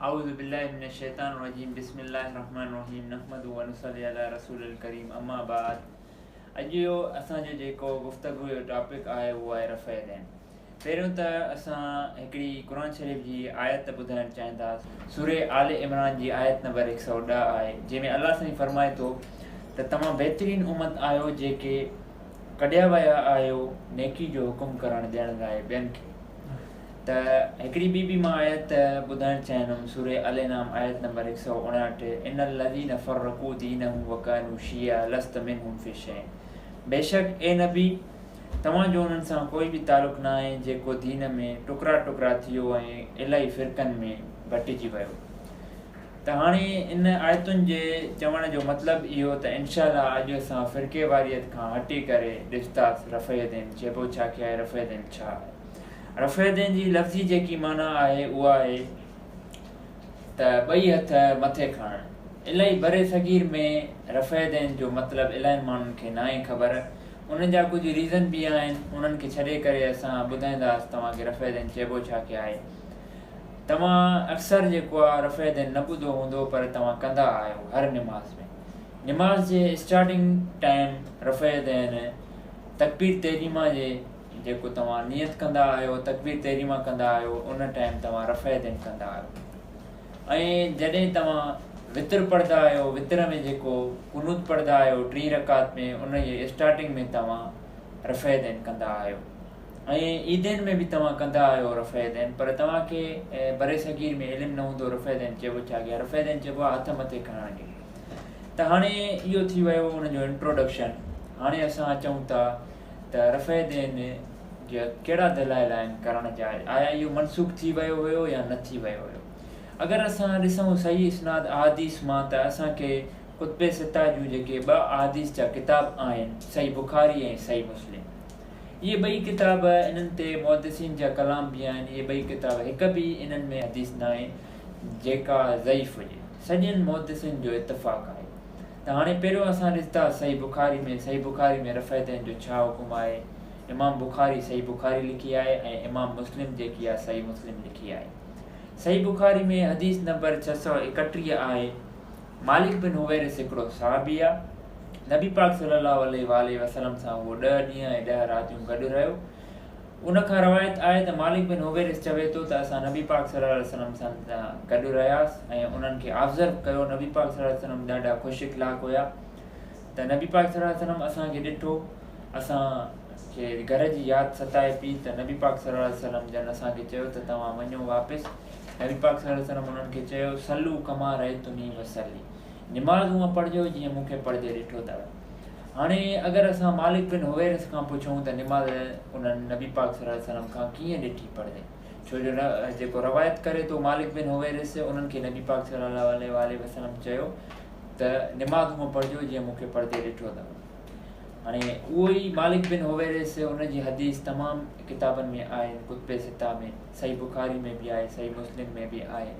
اعوذ بالله من الشيطان الرجيم بسم الله الرحمن الرحيم نحمده ونصلي علي رسول الڪريم اما بعد اڄ جو اسان جو جيڪو گفتگو جو ٽاپڪ آهي اهو آهي رفع يدين پهريون ته اسان هڪڙي قرآن شريف جي آيت ٻڌائڻ چاهينداسين سوره آل عمران جي آيت نمبر 110 آهي جنهن ۾ الله سائين فرمائي ٿو ته توهان بهترين امت آهيو جيڪي ڪڍيا ويا آهيو نيڪي جو حڪم ڪرڻ ڏيڻ لاء ٻين کي. ته هڪڙي ٻي به مان آيت ٻڌائڻ چاهيندم سوره الانعام آيت نمبر 159 ان الذين فرقوا دينهم وڪانوا شيعا لست منهم في شيء بيشڪ اي نبي توهان جو انهن سان ڪوئي به تعلق نه آهي جيڪو دين ۾ ٽڪرا ٽڪرا ٿيو ۽ الاهي فرقن ۾ بٽجي ويو. ته هاڻي ان آيتن جي چوڻ جو مطلب اهو ته انشاء الله اڄ اسان فرقيواريت کان هٽي ڪري ڏسنداس رفع يدين چئبو ڇا کي آهي رفع يدين ڇا آهي رفع يدين جي لفظي جيڪي معنيٰ آهي اها آهي ته ٻئي هٿ مٿي کڻڻ الائي برصغير ۾ رفع يدين جو مطلب الائي ماڻهن کي ناهي خبر ان جا ڪجهه ريزن به آهن انهن کي ڇڏي ڪري اسان ٻڌائينداس توهان کي رفع يدين چئبو ڇا کي آهي توهان اڪثر جيڪو آ رفع يدين نه ٻڌو هوندو پر توهان ڪندا آهيو هر نماز ۾ نماز جي اسٽارٽنگ ٽائيم رفع يدين تڪبير تحريمه جي جيڪو توهان نيت ڪندا آهيو تڪبير تحريمه ڪندا آهيو ان ٽائيم توهان رفع يدين ڪندا آهيو ۽ جڏهن توهان وتر پڙهندا آهيو وتر ۾ جيڪو قنوت پڙهندا آهيو ٽين رڪعت ۾ ان جي اسٽارٽنگ ۾ توهان رفع يدين ڪندا آهيو ۽ عيدين ۾ به توهان ڪندا آهيو رفع يدين پر توهان کي برصغير ۾ علم نه هوندو رفع يدين چئبو ڇا کي رفع يدين چئبو آهي هٿ مٿي کڻڻ کي ته هاڻي اهو ٿي ويو ان جو انٽروڊڪشن هاڻي اسان اچون ٿا ته رفع يدين جا ڪهڙا دلائل آهن ڪرڻ جا آيا اهو منسوخ ٿي ويو هيو يا نه ٿي ويو هيو اگر اسان ڏسون صحيح اسناد احاديث مان ته اسان کي ڪتب سته جون جيڪي ٻه احاديث جا ڪتاب آهن صحيح بخاري ۽ صحيح مسلم اهي ٻئي ڪتاب انهن تي محدثين جا ڪلام به آهن، اهي ٻئي ڪتاب هڪ به انهن ۾ حديث ناهي جيڪا ضعيف هجي، سڄن محدثين جو اتفاق آهي ته هاڻي پهريون اسان ڏسندا صحيح بخاري ۾ صحيح بخاري ۾ رفع يدين جو ڇا حڪم آهي، امام بخاري صحيح بخاري لکي آهي ۽ امام مسلم جيڪي آهي صحيح مسلم لکي آهي. صحيح بخاري ۾ حديث نمبر 631 آهي. مالڪ بن حويرث هڪڙو صحابي آ. نبي پاڪ صلي الله عليه واٰله وسلم سان اهو ڏهه ڏينهن ۽ ڏهه راتيون گڏ رهيو. ان کان روايت آهي ته مالڪ بن حويرث چوي ٿو ته اسان نبي پاڪ صلي الله عليه وسلم سان گڏ رهياس ۽ انهن کي آبزرو ڪيو نبي پاڪ صلي الله عليه وسلم ڏاڍا خوش اخلاق هيا ته نبي پاڪ صلي الله عليه وسلم اسان کي ڏٺو اسان کي گهر جي ياد ستائي پي ته نبي پاڪ صلي الله عليه وسلم جن اسان کي چيو ته توهان وڃو واپس نبي پاڪ صلي الله عليه وسلم انهن کي چيو صلو ڪما رأيتوني اصلي نماز هونئن پڙهجو جيئن مون کي پڙهندي ڏٺو اٿو. هاڻي اگر اسان مالڪ بن حويرث کان پڇون ته نماز انهن نبي پاڪ صلي الله عليه وسلم کان ڪيئن ڏٺي پڙهندي ڇو جو جيڪو روايت ڪري ٿو مالڪ بن حويرث انهن کي نبي پاڪ صلي الله عليه واٰله وسلم چيو ته نماز هونئن پڙهجو جيئن مون کي پڙهندي ڏٺو اٿو. هاڻي اهو ئي مالڪ بن حويرث ان جي حديث تمام ڪتابن ۾ آهن ڪتب سته ۾ صحيح بخاري ۾ به آهي صحيح مسلم ۾ به آهي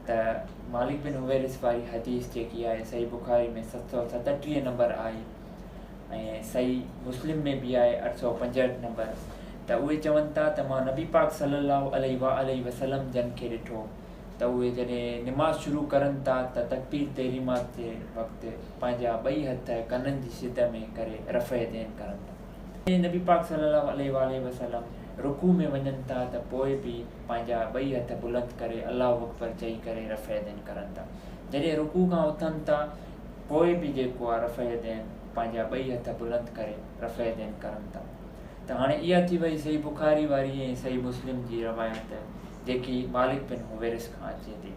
ته مالڪ بن حويرث واري حديث جيڪي آهي صحيح بخاري ۾ 737 نمبر آهي ۽ صحيح مسلم ۾ به آهي 865 نمبر ته اهي چون ٿا ته مان نبي پاڪ صلي الله عليه واٰله وسلم جن کي ڏٺو ته اهي جڏهن نماز شروع ڪرن ٿا ته تڪبير تحريمه جي وقت پنهنجا ٻئي هٿ ڪنن جي شد ۾ ڪري رفع يدين ڪرن ٿا. جڏهن نبي پاڪ صلي الله عليه واٰله وسلم رڪوع ۾ وڃن ٿا ته پوء به پنهنجا ٻئي هٿ بلند ڪري الله اڪبر چئي ڪري رفع يدين ڪرن ٿا. جڏهن رڪوع کان اٿن ٿا پوء به جيڪو آ رفع يدين پنهنجا ٻئي هٿ بلند ڪري رفع يدين ڪرن ٿا. ته هاڻي اها ٿي وئي صحيح بخاري واري ۽ صحيح مسلم جي روايت جيڪي مالڪ بن حويرث کان اچي ٿي.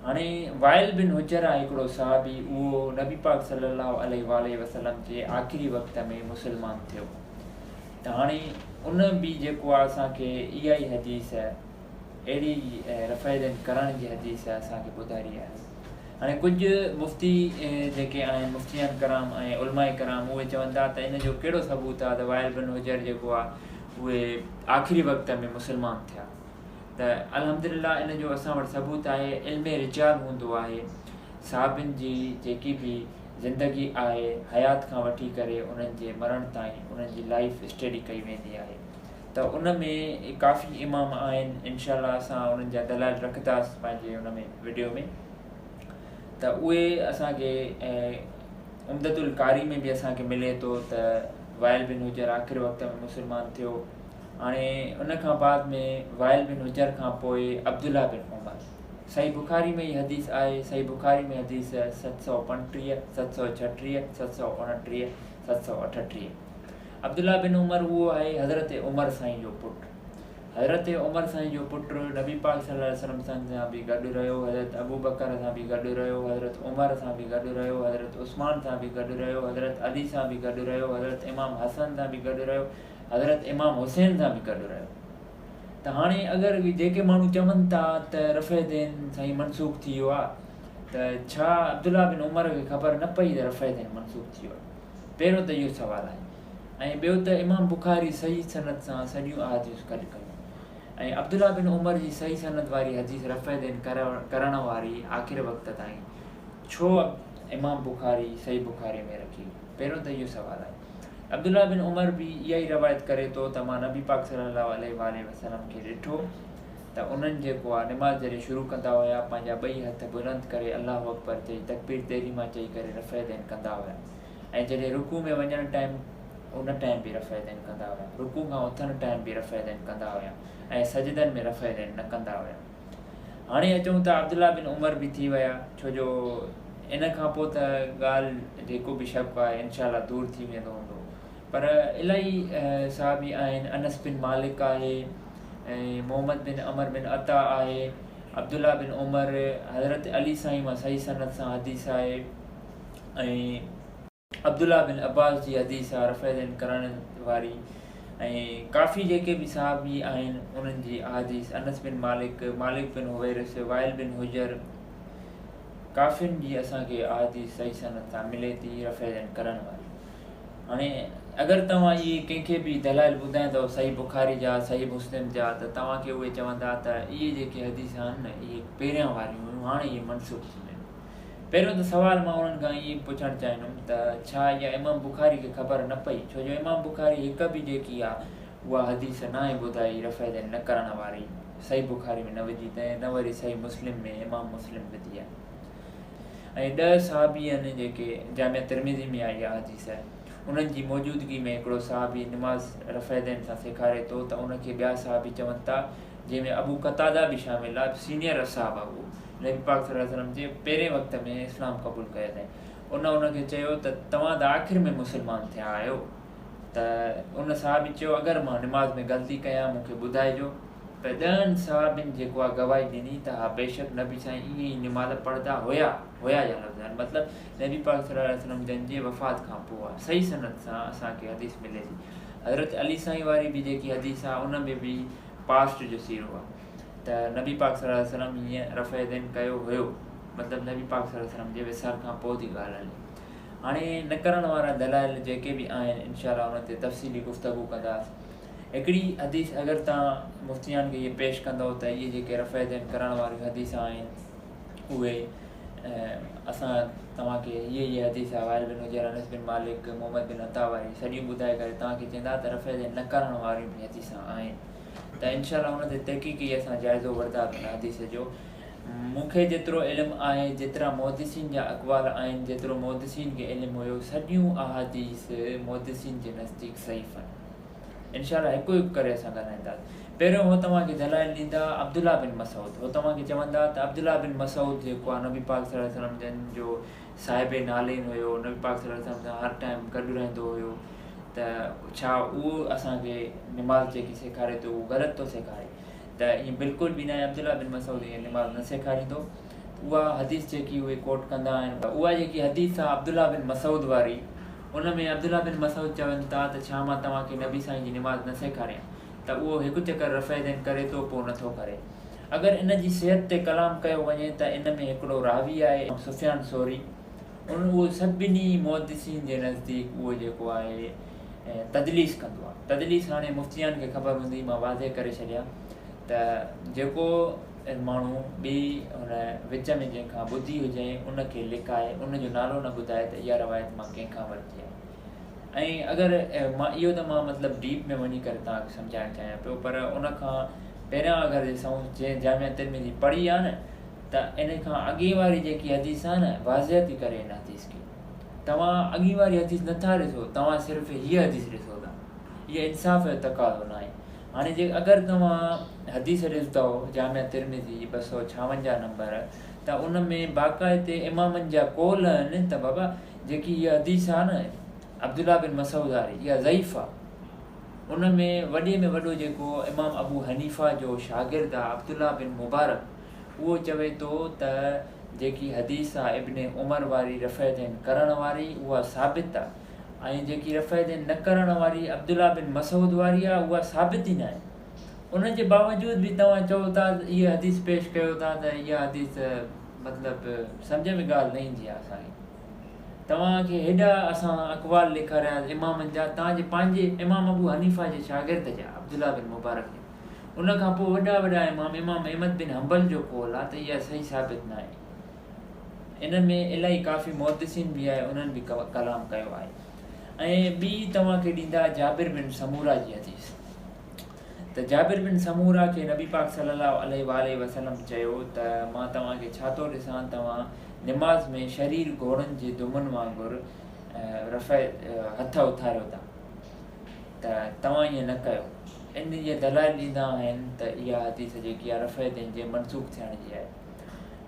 هاڻي وائل بن حجر آهي هڪڙو صحابي اهو نبي پاڪ صلي الله عليه واٰله وسلم جي آخري وقت ۾ مسلمان ٿيو ته هاڻي ان به جيڪو آهي اسان کي اها ئي حديث اهڙي رفع يدين ڪرڻ جي حديث اسان کي ٻڌاري آهي. هاڻي ڪجهه مفتي جيڪي آهن مفتيان ڪرام ۽ علماء ڪرام اهي چون ٿا ته ان جو ڪهڙو ثبوت آهي ته وائل بن حجر جيڪو آهي اهي آخري وقت ۾ مسلمان ٿيا ته الحمدلله ان جو اسان وٽ ثبوت آهي علم رجال هوندو آهي صحابين جي جيڪي به زندگي آهي حيات کان وٺي ڪري انهن جي مرڻ تائين انهن جي لائف اسٽڊي ڪئي ويندي آهي. ته ان ۾ ڪافي امام آهن انشاء الله اسان انهن جا دلائل رکنداس پنهنجي ان ۾ وڊيو ۾ ته اهي اسان کي عمدت القاري ۾ به اسان کي ملي ٿو ته وائل بن حجر آخر وقت ۾ مسلمان ٿيو. هاڻي ان کان بعد ۾ وائل بن حجر کان پوء عبدالله بن عمر. صحيح بخاري ۾ هي حديث آهي، صحيح بخاري ۾ حديث 735، 736، 729، 738. عبدالله بن عمر اهو آهي حضرت عمر سائين جو پٽ. حضرت عمر سائين جو پٽ نبي پاڪ صلي الله عليه وسلم سان به گڏ رهيو، حضرت ابوبڪر سان به گڏ رهيو، حضرت عمر سان به گڏ رهيو، حضرت عثمان سان به گڏ رهيو، حضرت علي سان به گڏ رهيو، حضرت امام حسن سان به گڏ رهيو، حضرت امام حسين سان به گڏ رهيو. ته هاڻي اگر جيڪي ماڻهو چون ٿا ته رفع دين سائين منسوخ ٿي ويو آهي ته ڇا عبدالله بن عمر کي خبر نه پئي ته رفع دين منسوخ ٿي ويو آهي؟ پهريون ته اهو سوال آهي ۽ ٻيو ته امام بخاري صحيح سند سان سڄيون احاديث گڏ ڪيون ۽ عبدالله بن عمر جي صحيح سند واري حديث رفع دين ڪرڻ واري آخر وقت تائين ڇو امام بخاري صحيح بخاري ۾ رکي؟ پهريون ته اهو سوال آهي. عبدالله بن عمر به اها ئي روايت ڪري ٿو ته مان نبي پاڪ صلي الله عليه واٰله وسلم کي ڏٺو ته انهن جيڪو آ نماز جڏهن شروع ڪندا هيا پنهنجا ٻئي هٿ بلند ڪري الله اڪبر چئي تڪبير تحريمه چئي ڪري رفع دين ڪندا هيا ۽ جڏهن رڪوع ۾ وڃڻ ٽائيم ان ٽائيم به رفع دين ڪندا هيا رڪوع کان اٿڻ ٽائيم به رفع دين ڪندا هيا ۽ سجدن ۾ رفع دين نه ڪندا هيا. هاڻي اچون ته عبدالله بن عمر به ٿي ويا ڇو جو ان کان پوء ته ڳالهه جيڪو به شڪ آهي انشاء الله دور ٿي ويندو هوندو پر الاهي صحابي آهن انس بن مالڪ آهي ۽ محمد بن عمر بن عطا آهي عبدالله بن عمر حضرت علي سائين مان صحيح سند سان حديث آهي ۽ عبدالله بن عباس جي حديث آ رفع يدين ڪرڻ واري ۽ ڪافي جيڪي به صحابي آهن انهن جي احاديث انس بن مالڪ، مالڪ بن حويرث، وائل بن حجر ڪافين جي اسان کي احاديث صحيح سند سان ملي ٿي رفع يدين ڪرڻ واري. هاڻي اگر توهان اهي ڪنهن کي به دلائل ٻڌائيندؤ صحيح بخاري جا صحيح مسلم جا ته توهان کي اهي چوندا ته اهي جيڪي حديث آهن نه اهي پهريان واريون هيون هاڻي اهي منسوخ ٿي ويون. پهريون ته سوال مان انهن کان ائين پڇڻ چاهيندم ته ڇا اها امام بخاري کي خبر نه پئي ڇو جو امام بخاري هڪ به جيڪي آ اها حديث ناهي ٻڌائي رفع يدين نه ڪرڻ واري صحيح بخاري ۾ نه وجهي تنهن نه وري صحيح مسلم ۾ امام مسلم وڌي آهي ۽ ڏهه صحابي آهن جيڪي جامع ترمذي ۾ آئي آ حديث انهن جي موجودگي ۾ هڪڙو صحابي نماز رفع يدين سان سيکاري ٿو ته ان کي ٻيا صحابي چون ٿا جنهن ۾ ابو قتاده به شامل آ سينيئر اصحاب آ اهو نبي پاڪ صلي الله عليه وسلم جي پهرين وقت ۾ اسلام قبول ڪيو اٿائين ان ان کي چيو ته توهان ته آخر ۾ مسلمان ٿيا آهيو ته ان صحابي چيو اگر مان نماز ۾ غلطي ڪيان مون کي ٻڌائجو ته ڏهن صحابين جيڪو آ گواهي ڏني ته ها بيشڪ نبي سائين ائين ئي نماز پڙهندا هيا هيا جا لفظ آهن مطلب نبي پاڪ صلي الله عليه وسلم جن جي وفات کان پوء آ صحيح سند سان اسان کي حديث ملي ٿي حضرت علي سائين واري به جيڪي حديث آ ان ۾ به پاسٽ جو سيرو آ ته نبي پاڪ صلي الله عليه وسلم هيئن رفع يدين ڪيو هيو مطلب نبي پاڪ صلي الله عليه وسلم جي وصال کان پوء ٿي ڳالهه هلي. هاڻي نه ڪرڻ وارا دلائل جيڪي به آهن انشاء الله انهن تي تفصيلي گفتگو ڪنداس. هڪڙي حديث اگر توهان مفتيان کي هيء پيش ڪندؤ ته اهي جيڪي رفع يدين ڪرڻ واريون حديث آهن اهي اسان توهان کي هيء هيء حديث آهي وائل بن حجر، انس بن مالڪ، محمد بن عطا واري سڄيون ٻڌائي ڪري توهان کي چوندا ته رفع يدين نه ڪرڻ واريون به حديثان آهن. ته انشاء الله ان تي تحقيقي اسان جائزو وٺنداسين ان حديث جو. مون کي جيترو علم آهي جيترا محدثين جا اقوال آهن جيترو محدثين کي علم هيو سڄيون احاديث محدثين جي نزديڪ ضعيف آهن. انشاء الله هڪ هڪ ڪري اسان ڳالهائينداسين. پهريون هو توهان کي دلائل ڏيندا عبدالله بن مسعود هو توهان کي چوندا ته عبدالله بن مسعود جيڪو آهي نبي پاڪ صلي الله عليه وسلم جن جو صاحب نعلين هيو نبي پاڪ صلي الله عليه وسلم سان هر ٽائيم گڏ رهندو هيو ته ڇا اهو اسان کي نماز جيڪي سيکاري ٿو اهو غلط ٿو سيکاري ته ائين بلڪل به ناهي عبدالله بن مسعود ائين نماز نه سيکاريندو اها حديث جيڪي اهي ڪوٽ ڪندا آهن اها جيڪي حديث آهي عبدالله بن مسعود واري ان ۾ عبدالله بن مسعود چون ٿا ته ڇا مان توهان کي نبي سائين جي نماز نه سيکاريان ته اهو هڪ چڪر رفع يدين ڪري ٿو پوء نٿو ڪري اگر ان جي صحت تي ڪلام ڪيو وڃي ته ان ۾ هڪڙو راوي آهي سفيان ثوري ان اهو سڀني محدثين جي نزديڪ اهو جيڪو آهي تدليس ڪندو آهي. تدليس هاڻي مفتيان کي خبر هوندي مان واضح ڪري ڇڏيان ته جيڪو ماڻهو ٻي هن وچ ۾ جنهن کان ٻڌي هجي ان کي لڪائي ان جو نالو نه ٻڌائي ته اها روايت مان ڪنهن کان ورتي آهي. ۽ اگر مان اهو ته مان مطلب ڊيپ ۾ وڃي ڪري توهان کي سمجهائڻ چاهيان پيو پر ان کان پهريان اگر ڏسون جنهن جامع ترمذي پڙهي آهي نه ته ان کان اڳي واري جيڪي حديث آهي نه واضح ٿي ڪري ان حديث کي. توهان اڳي واري حديث نٿا ڏسو توهان صرف هيء حديث ڏسو ٿا. اهو انصاف جو تقاضو ناهي. هاڻي جي اگر توهان حديث ڏسندؤ جامع ترمذي 256 نمبر ته ان ۾ باقاعدي امامن جا قول آهن ته بابا جيڪي هيء حديث آهي نه عبدالله بن مسعود واري اها ضعيف آهي. ان ۾ وڏي ۾ وڏو جيڪو امام ابو حنيفه جو شاگرد آهي عبدالله بن مبارڪ اهو چوي ٿو ته جيڪي حديث آهي ابن عمر واري رفع دين ڪرڻ واري اها ثابت آهي ۽ جيڪي رفع دين نه ڪرڻ واري عبدالله بن مسعود واري آهي اها ثابت ئي ناهي. ان جي باوجود به توهان چئو ٿا ته اها حديث پيش ڪيو ٿا ته اها حديث مطلب سمجهه ۾ ڳالهه نه ايندي آهي اسان کي. توهان کي هيڏا اسان اقوال ڏيکاريا امامن جا توهان جي پنهنجي امام ابو حنيفه جي شاگرد جا عبدالله بن مبارڪ جا ان کان پوء وڏا وڏا امام امام احمد بن حنبل جو قول آهي ته اها صحيح ثابت ناهي. ان ۾ الاهي ڪافي محدثين به آهي انهن به ڪلام ڪيو آهي. ۽ ٻي توهان کي ڏيندا جابر بن سموره جي حديث ته جابر بن سموره کي نبي پاڪ صلي الله عليه واٰله وسلم چيو ته مان توهان کي ڇا ٿو ڏسان توهان نماز ۾ شرير گهوڙن جي دمن وانگر رفع هٿ اٿاريو ٿا ته توهان ائين نه ڪيو. ان جي دلائل ڏيندا آهن ته اها حديث جيڪي آهي رفع دين جي منسوخ ٿيڻ جي آهي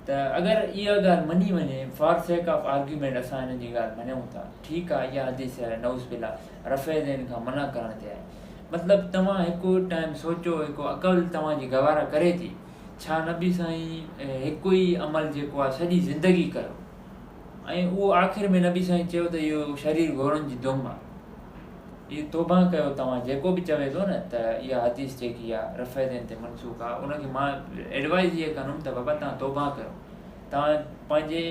ته اگر اها ڳالهه مڃي وڃي فار سيڪ آف آرگيومينٽ اسان هنن جي ڳالهه مڃون ٿا ٺيڪ آهي اها حديث نعوذ بالله رفع دين کان منع ڪرڻ تي آهي مطلب توهان هڪ ٽائيم سوچو هڪ عقل توهان جي گوارا ڪري ٿي ڇا نبي سائين هڪ ئي عمل جيڪو آهي سڄي زندگي ڪيو ۽ اهو آخر ۾ نبي سائين چيو ته اهو شرير گهوڙن جي دم آهي اهو توبه ڪيو توهان جيڪو به چوي ٿو نه ته اها حديث جيڪي آهي رفع دين تي منسوخ آهي ان کي مان ايڊوائز اها ڪندم ته بابا توهان توبه ڪيو توهان پنهنجي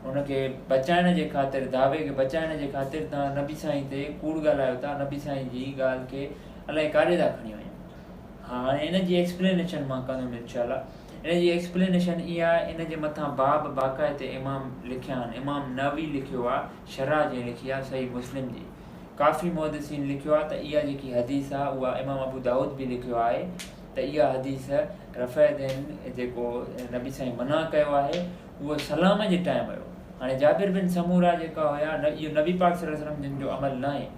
ان کي بچائڻ جي خاطر دعوي کي بچائڻ جي خاطر توهان نبي سائين تي ڪوڙ ڳالهايو ٿا نبي سائين جي ڳالهه کي الائي ڪاڏي ٿا کڻي وڃو. ها هاڻي ان جي ايڪسپلينيشن مان ڪندم انشاء الله. ان جي ايڪسپلينيشن اها آهي ان جي مٿان باب باقاعدي امام لکيا آهن امام نووي لکيو آهي شرح جنهن لکي آهي صحيح مسلم جي ڪافي محدثين لکيو آهي ته اها جيڪي حديث آهي اها امام ابو دائود به لکيو آهي ته اها حديث رفع دين جيڪو نبي سائين منع ڪيو آهي اهو سلام جي ٽائيم هيو. هاڻي جابر بن سموره جيڪا هيا اهو نبي پاڪ صلي الله عليه وسلم جن جو عمل ناهي.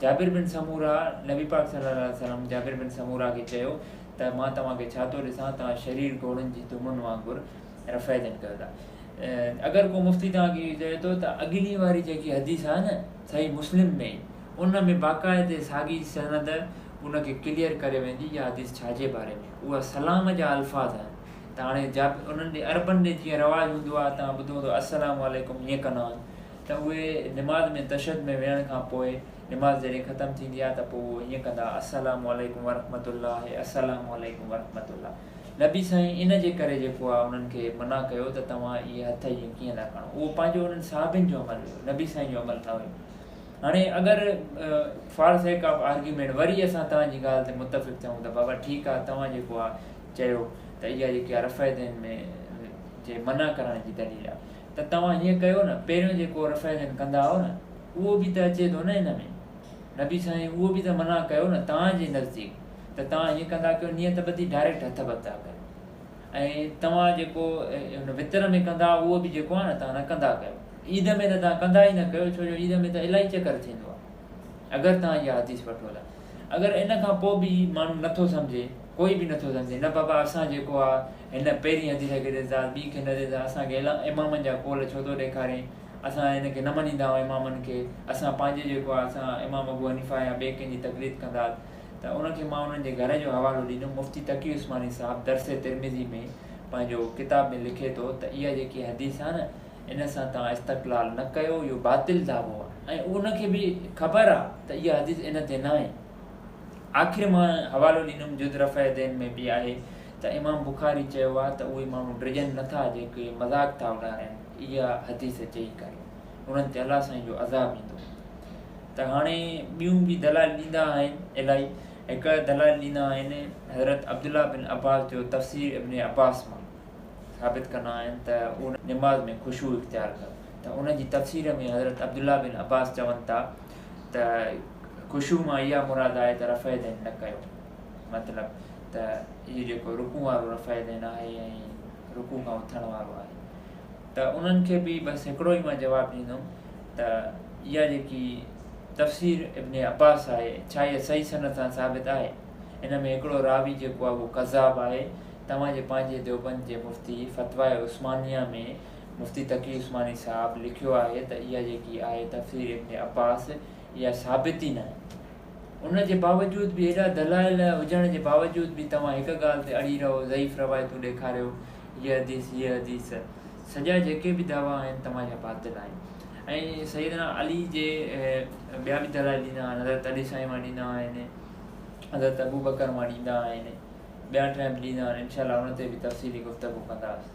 جابر بن سموره نبي پاڪ صلي الله عليه وسلم جابر بن سموره کي چيو ته مان توهان کي ڇا ٿو ڏسان توهان شرير گهوڙن جي دمن وانگر رفع دين ڪيو ٿا. اگر ڪو مفتي توهان کي اهو چوي ٿو ته اڳلي واري جيڪي حديث آهي نه صحيح مسلم ۾ ان ۾ باقاعدي ساڳي سند ان کي ڪليئر ڪري ويندي اها حديث ڇا جي باري ۾ اها سلام جا الفاظ آهن ته هاڻي جا انهن ڏي عربن ڏي جيئن رواج هوندو آهي توهان ٻڌو هوندو السلام عليڪم ائين ڪندا آهن ته اهي نماز ۾ تشهد ۾ ويهڻ کان پوء نماز جڏهن ختم ٿيندي آهي ته پوء اهي ائين ڪندا السلام عليڪم ورحمة الله السلام عليڪم ورحمة الله نبي سائين ان جي ڪري جيڪو آهي انهن کي منع ڪيو ته توهان اهي هٿ ائين ڪيئن ٿا کڻو اهو پنهنجو انهن صحابين جو عمل هيو نبي سائين جو عمل نه هيو. هاڻي اگر فار سيڪ آف آرگيومينٽ وري اسان توهان جي ڳالهه تي متفق ٿيون ته بابا ٺيڪ آهي توهان جيڪو آهي چيو ته اها جيڪي آهي رفع دين ۾ جي منع ڪرڻ جي دليل آهي ته توهان هيئن ڪيو نه پهريون جيڪو رفع دين ڪندا آهيو نه اهو به ته اچي ٿو نه ان ۾ نبي سائين اهو به ته منع ڪيو نه توهان جي نزديڪ ته توهان هيئن ڪندا ڪيو نيت ٻڌي ڊائريڪٽ هٿ ٻڌا ڪيو ۽ توهان جيڪو ان وتر ۾ ڪندا اهو به جيڪو آهي نه توهان نه ڪندا ڪيو عيد ۾ ته توهان ڪندا ئي نه ڪيو ڇو جو عيد ۾ ته الاهي چڪر ٿيندو آهي اگر توهان اها حديث وٺو ته اگر ان کان پوء به ماڻهو نٿو سمجهي ڪوئي به نٿو سمجهي نه بابا اسان جيڪو آهي هن پهرين حديث کي ڏسندا ٻي کي نه ڏسندا اسان کي امامن جا قول ڇو ٿو ڏيکارين اسان هن کي نه مڃيندا آهيون امامن کي اسان پنهنجي جيڪو آهي اسان امام ابو حنيفه يا ٻئي ڪنهن جي تقليد ڪندا ته ان کي مان انهن جي گهر جو حوالو ڏيندم. مفتي تقي عثماني صاحب درس ترمذي ۾ پنهنجو ڪتاب ۾ لکي ٿو ته اها جيڪي حديث آهي نه ان سان توهان استقلال نه ڪيو اهو باطل دعوو آهي ۽ ان کي به خبر آهي ته اها حديث ان تي ناهي. آخر مان حوالو ڏيندم جز رفع دين ۾ به آهي ته امام بخاري چيو آهي ته اهي ماڻهو ڊڄن نٿا جيڪي مذاق ٿا اڏارين اها حديث چئي ڪري انهن تي الله سائين جو عذاب ايندو. ته هاڻي ٻيون به دلائل ڏيندا آهن الائي هڪ دلائل ڏيندا آهن حضرت عبدالله بن عباس جو تفسير ابن عباس مان ثابت ڪندا آهن ته ان نماز ۾ خشوع اختيار ڪر ته ان جي تفسير ۾ حضرت عبدالله بن عباس چون ٿا ته. ته خشوع مان اها مراد آهي ته رفع يدين نه ڪيو مطلب ته اهو جيڪو رڪوع وارو رفع يدين آهي ۽ رڪوع کان اٿڻ وارو آهي ته انهن کي به بس هڪڙو ئي مان جواب ڏيندم ته اها جيڪي تفسير ابن عباس آهي ڇا اها صحيح سند سان ثابت آهي؟ ان ۾ هڪڙو راوي جيڪو آهي اهو ڪذاب آهي توهان جي پنهنجي ديوبند جي مفتي فتويٰ عثمانيه ۾ مفتي تقي عثماني صاحب لکيو آهي ته اها جيڪي آهي تفسير ابن عباس اها ثابت ئي ناهي. ان جي باوجود به ايڏا دلائل هجڻ جي باوجود به توهان هڪ ڳالهه تي اڙي رهو، ضعيف روايتون ڏيکاريو، هيء حديث هيء حديث، سڄا جيڪي به دعويٰ آهن توهان جا باطل آهن ۽ سيدنا علي جي ٻيا به دلائل ڏيندا آهن، حضرت علي سائين مان ڏيندا آهن، حضرت ابوبڪر مان ڏيندا آهن، ٻيا ٽيان به ڏيندا آهن، انشاء الله ان تي به تفصيلي گفتگو ڪنداسين.